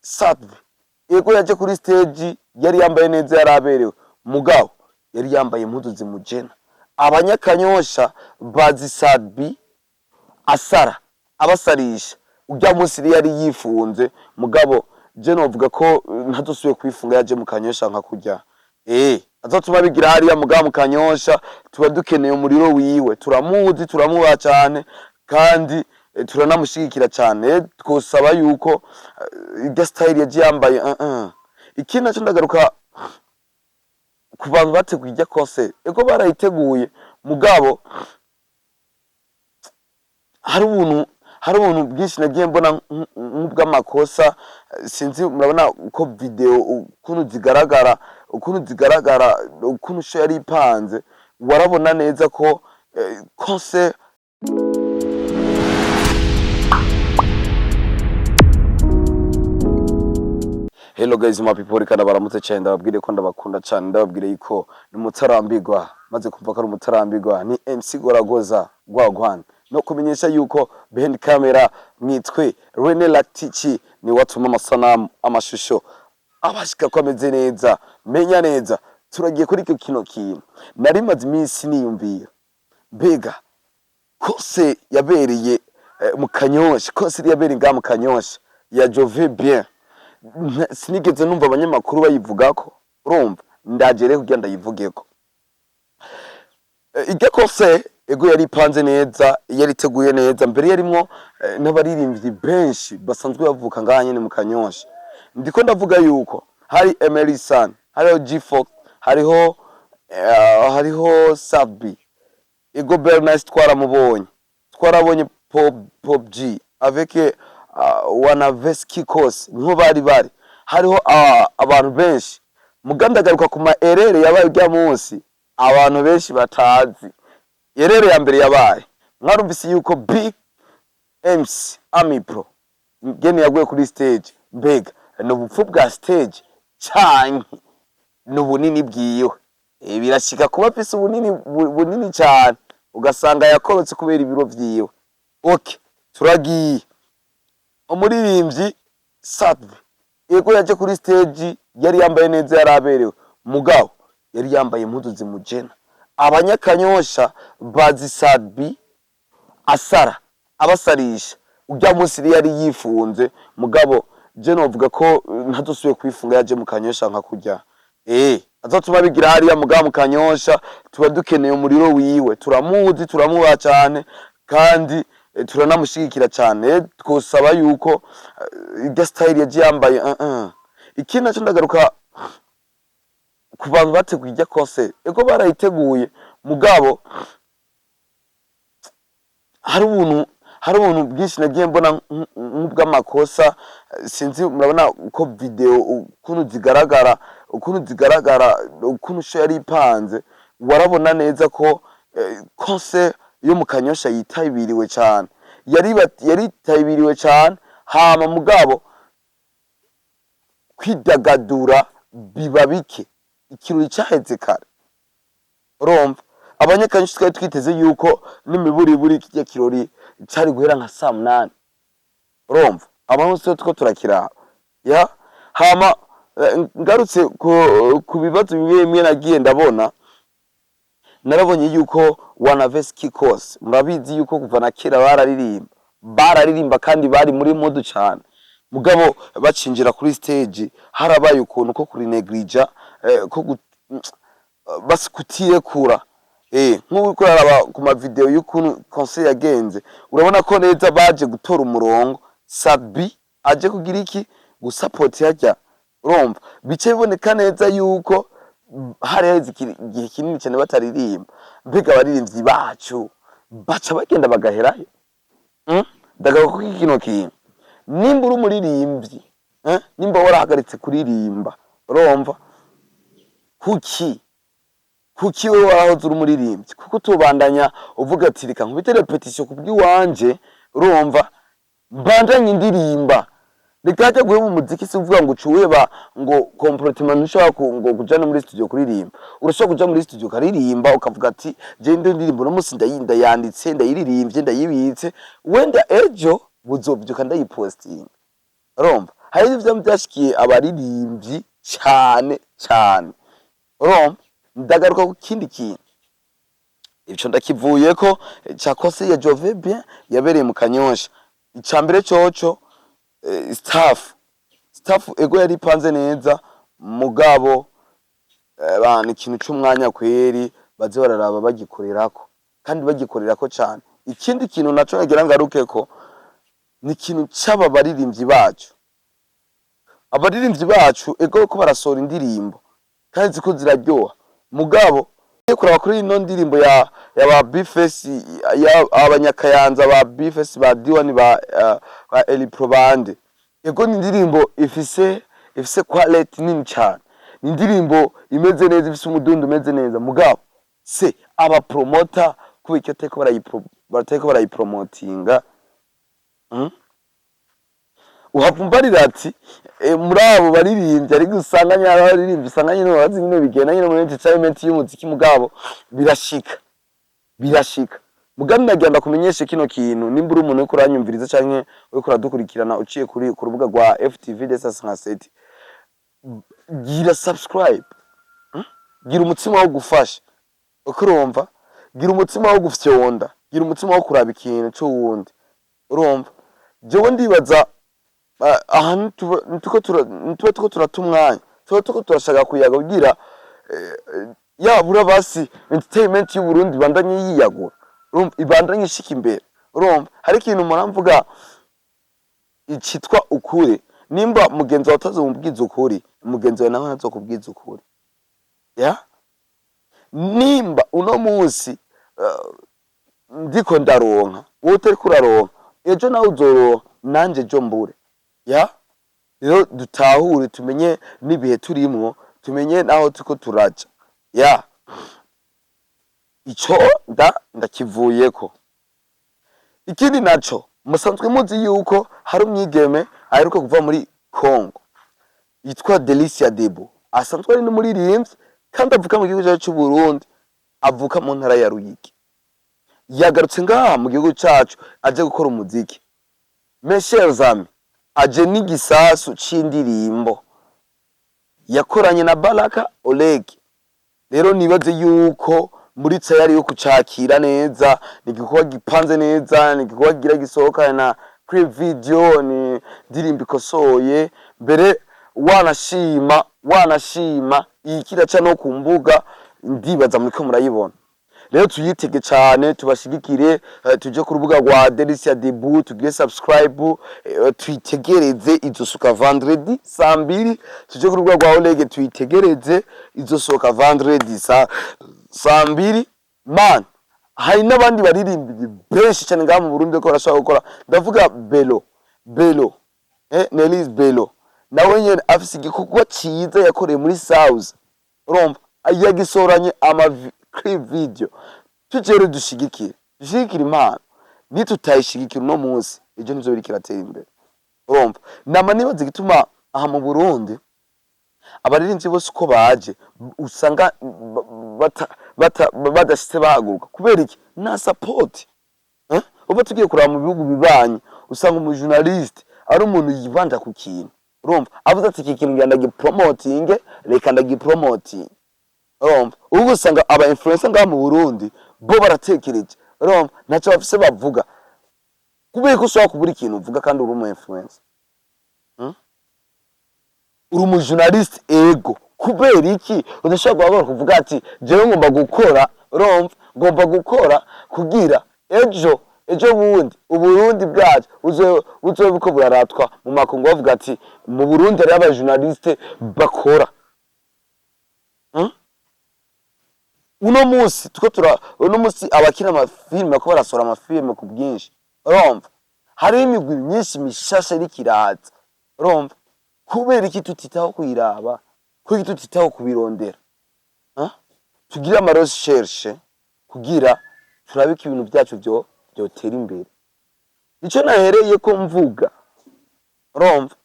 Sat-B yego yaje kuri stage, yari yambaye neza, yaraberewe, mugabo yari yambaye impuzu zimujena. Abanyakanyosha bazi Sat-B asara abasarisha. Urya munsi rero yari yifunze, mugabo je novuga ko ntazosubiye kwifunga yaje mu Kanyosha nka kurya. Azotuma bigira hariya, mugabo mu Kanyosha tuba dukeneye umuriro wiwe. Turamuzi, turamubaha cyane kandi turanamushigikira cyane. Twosaba yuko irya style yaje yambaye. Ikindi naco, ndagaruka ku bantu bateguye irya concert. Ego, barayiteguye, mugabo hari ubuntu bwinshi nagiye mbona nk'ubw'amakosa. Sinzi, murabona ko video ukuntu zigaragara, ukuntu show yari ipanze, warabona neza ko concert. Hello guys, my people, reka ndabaramutse cyane, ndababwire ko ndabakunda cyane, ndababwire yuko ni mutarambirwa, maze kumva ko ari umutarambirwa, ni MC Goragoza Gwagwan, no kumenyesha yuko behind camera mwitwe Rene Lactici, ni watuma amasanamu, amashusho abashika ko ameze neza. Menya neza, turagiye kuri icyo kino kintu nari maze iminsi niyumvira: mbega concert yabereye mu Kanyosha, concert yabereye ngaha mu Kanyosha ya Jove Bien, sinigeze numva abanyamakuru bayivugako. Urumva, ndaje rero kugira ndayivugeko. Irya concert, ego, yari ipanze neza, yari iteguye neza, mbere yarimwo n'abaririmbyi benshi basanzwe bavuka ngaha nyene mu Kanyosha. Ndiko ndavuga yuko hari Emery San, hariho G-Fox, hariho Sat-B, ego, Bernice twaramubonye, twarabonye Pop G avec Wanaveski Kos, niho bari hariho abantu benshi. Mugandagaruka ku ma erreur yabaye urya munsi, abantu benshi batazi. Erreur ya mbere yabaye, mwarumvise yuko Big MC Ami Pro ngene yaguye kuri stage. Mbega ni ubupfu bwa stage canke ni ubunini bwiwe? Birashika kuba afise ubunini bunini cyane, ugasanga yakorotse kubera ibiro vyiwe. Okay, turagiye. Umuririmbyi Sat-B, yego, yaje kuri stage, yari yambaye neza, yaraberewe, mugabo yari yambaye impuzu zimujena. Abanyakanyosha bazi Sat-B asara abasarisha. Urya munsi rero yari yifunze, mugabo je novuga ko ntazosubiye kwifunga yaje mu Kanyosha nka kurya. Azotuma bigira hariya, mugabo mu Kanyosha tuba dukeneye umuriro wiwe. Turamuzi, turamubaha cyane kandi turanamushigikira cyane. Twosaba yuko irya style yaje yambaye. Ikindi naco, ndagaruka ku bantu bateguye irya concert. Ego, barayiteguye, mugabo hari ubuntu bwinshi nagiye mbona nk'ubw'amakosa. Sinzi, murabona ko video ukuntu zigaragara, ukuntu show yari ipanze, warabona neza ko concert yo mu Kanyosha yitabiriwe cyane, yari yitabiriwe cyane. Hama mugabo kwidagadura biba bike, ikirori cyaheze kare. Urumva, abanyakanyosha twari twiteze yuko n'imiburiburi kijya kirori cari guhera nka saa 8. Urumva, abantu bose two turakiraba ya. Hama ngarutse ku bibazo bimwe bimwe nagiye ndabona, narabonye yuko Wanaveski Kos, murabizi yuko kuva na kera bararirimba, bararirimba kandi bari muri mood cyane, mugabo bacinjira kuri stage harabaye ukuntu ko kuri negrija ko basi kutirekura. Nk'ubu uriko uraraba ku ma video y'ukuntu concert yagenze, urabona ko neza baje gutora umurongo. Sat-B aje kugira iki? Gusupport hajya. Urumva, bice biboneka neza yuko hari haheze igihe kinini cyane bataririmba. Mbega abaririmbyi bacu baca bagenda bagaherayo? Ndagaruka kuri kino kintu: nimba uri umuririmbyi, nimba warahagaritse kuririmba, urumva, kuki wewe warahoze uri umuririmbyi, kuko utubandanya uvuga ati: "Reka nkubite répétition kubw'iwanje, urumva, mbandanye indirimba"? Reka hajya guheba umuziki si uvuga ngo ucuheba ngo complètement. Ntushobora ngo kuja no muri studio kuririmba. Urashobora kuja muri studio ukaririmba, ukavuga ati: "Je ndo ndirimbo no musi ndayanditse, ndayiririmbye, ndayibitse, wenda ejo buzovyuka ndayipostinga." Urumva, Hari ivyo vyashikiye abaririmbyi cane cane. Urumva, ndagaruka ku kindi kintu, ico ndakivuyeko ca concert ya Jove Bien yabereye mu Kanyosha. Ica mbere coco, staff ego yari ipanze neza, mugabo bana ikintu c'umwanya kweri baze bararaba bagikorerako, kandi bagikorerako cane. Ikindi kintu naco nagira ngarukeko ni ikintu c'aba baririmbyi bacu. Abaririmbyi bacu ego ko barasohora indirimbo kandi ziko ziraryoha, mugabo ugiye kuraba kuri ino ndirimbo ya ba Bface, ya abanyakayanza ba Bface, ba Diwani, ba Elipro bande, ego ni indirimbo ifise quality nini cane, ni indirimbo imeze neza, ifise umudundo umeze neza. Mugabo se aba promoter kubera icyo batariko barayipromotinga? Uhava umbarira ati muri abo baririmbyi, ariko usanga nyine abaririmbyi usanga nyine bazi nyine bigenda nyine muri entertainment y'umuziki. Mugabo birashika. Mugabo nagira ndakumenyeshe kino kintu: nimba uri umuntu uriko uranyumviriza canke uriko uradukurikirana uciye kuri ku rubuga rwa FTV Desas nka seti, gira subscribe, Gira umutima wo gufasha, uko urumva, gira umutima wo gufyonda, gira umutima wo kuraba ikintu c'uwundi. Urumva, jewe ndibaza aha ntituba turiko turata umwanya, tuba turiko turashaka kuyaga kugira yabura basi entertainment y'Uburundi ibandanye yiyagura, urumva, ibandanye ishika imbere. Urumva, hari ikintu mpora mvuga icitwa ukuri: nimba mugenzi wawe utazomubwiza ukuri, mugenzi wawe nawe ntazokubwiza ukuri. Ya nimba uno munsi ndiko ndaronka, wowe utariko uraronka, ejo nawe uzoronka, nanje ejo mbure. Ya rero dutahure, tumenye n'ibihe turimwo, tumenye naho turiko turaja. Ya ico ndakivuyeko. Ikindi naco, musanzwe muzi yuko hari umwigeme aheruka kuva muri Congo yitwa Delicia Debo, asanzwe ari n'umuririmbyi kandi avuka mu gihugu cyacu c'u Burundi, avuka mu ntara ya Ruyigi. Yagarutse ngaha mu gihugu cacu aje gukora umuziki. Mes chers amis, aje n'igisasu c'indirimbo yakoranye na Baraka Oleg. Rero nibaze yuko muri tayari yo kucakira neza. Ni igikorwa gipanze neza, ni igikorwa kigira gisohokana na clip video, ni ndirimbo ikosoye mbere, wanashima iyi kiraca no ku mbuga, ndibaza muriko murayibona. Rero tuyitege cane, tubashigikire, tuje ku rubuga rwa Delicia Debu, tugire subscribe, tuyitegereze. Izosoka vendredi saa 2. Tuje ku rubuga rwa Oleg, tuyitegereze, izosoka vendredi saa 2. Man, hari n'abandi baririmbyi benshi cyane ngaha mu Burundi ko barashobora gukora. Ndavuga Belo, Nelise Belo, nawe nyene afise igikorwa ciza yakoreye muri South, urumva, yagisoranye ama clip video. Tuje rero dushigikire impano. Nitutayishigikira uno munsi, ejo nivyo biriko iratera imbere. Urumva, nama nibaza igituma aha mu Burundi abaririmbyi bose uko baje usanga badashitse bahaguruka. Kubera iki? Nta support, eh? Uba tugiye kuraba mu bihugu bibanyi, usanga umu journaliste ari umuntu yibanda ku kintu. Urumva, avuze ati: "Iki kintu ngira ndagipromotinge, reka ndagipromotinge." Urumva, ubu usanga aba influencer ngaha mu Burundi bo baratekereje, urumva, ntacyo bafise bavuga. Kubera ko ushobora kubura ikintu uvuga kandi uri umu influencer, Uri umu journaliste, ego, kubera iki udashobora guhaguruka kuvuga ati: "Jewe ngomba gukora"? Urumva, ngomba gukora kugira ejo bundi Uburundi bwacu buzobe buko buraratwa mu makungu, bavuga ati: "Mu Burundi hariho aba journaliste bakora." Uno munsi tuko tura uno munsi abakina amafilme ko barasohora amafilme ku bwinshi. Urumva, hariho imigwi myinshi mishasha iriko iraza. Urumva, kubera iki tutitaho kuyiraba? Kubera iki tutitaho kubirondera? Huh? Tugire ama recherche kugira turabe ko ibintu byacu byo byotera imbere. Ico nahereye ko mvuga, urumva,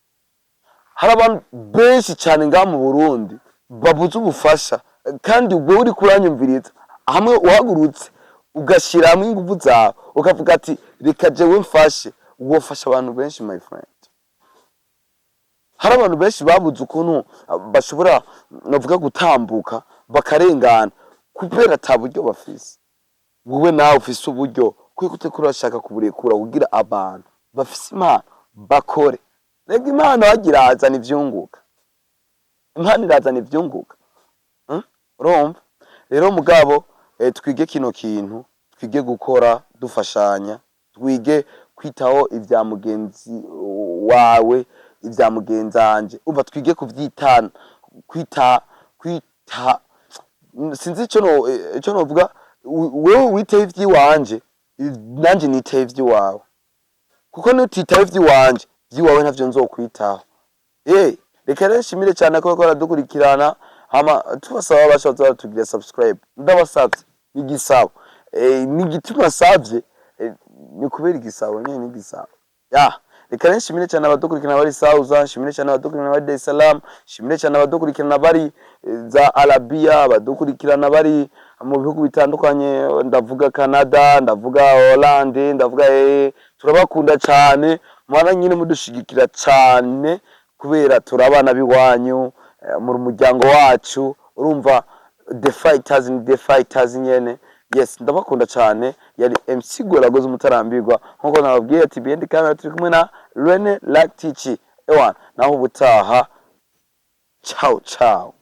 hari abantu benshi cyane ngaha mu Burundi babuze ubufasha, kandi ubwo uri kuranyumviriza hamwe uhagurutse ugashyira hamwe ingufu zawe, ukavuga ati: "Reka jewe mfashe," wofasha abantu benshi, my friend. Hari abantu benshi babuze ukuntu bashobora, navuga, gutambuka bakarengana kubera ata buryo bafise. Wowe nawe ufise uburyo, kuko utariko urashaka kuburekura kugira abantu bafise impano bakore. Rega impano harya irazana ivyunguka, impano irazana ivyunguka. Urumva rero, mugabo twige kino kintu, twige gukora dufashanya, twige kwitaho ivya mugenzi wawe, ivya mugenzanje. Umva, twige kuvyitana, kwita, kwita, sinzi ico no ico novuga. Wewe witeho ivy'iwanje, nanje niteho ivy'iwawe, kuko nutitaho ivy'iwanje, ivy'iwawe ntavyo nzokwitaho. Reka rero nshimire cyane ko bariko baradukurikirana, hama tubasaba bashatse baratugira subscribe. Ndabasavye igisabo, ni igituma nsavye, ni kubera igisabo nyene, ni igisabo ya. Reka rero nshimire cyane abadukurikirana bari Sauza, nshimire cyane abadukurikirana bari Dar es Salaam, nshimire cyane abadukurikirana bari za Arabia, abadukurikirana bari mu bihugu bitandukanye, ndavuga Canada, ndavuga Hollande, ndavuga turabakunda cyane. Mwana nyine mudushigikira cyane kubera turabana b'iwanyu, mu muryango wacu. Urumva, the fighters ni the fighters nyene. Yes, ndabakunda cyane. Yari MC Goragoze umutarambirwa, nkuko nababwiye ati behind camera turi kumwe na Rene Lactici. Ewana, naho ubutaha, ciao ciao.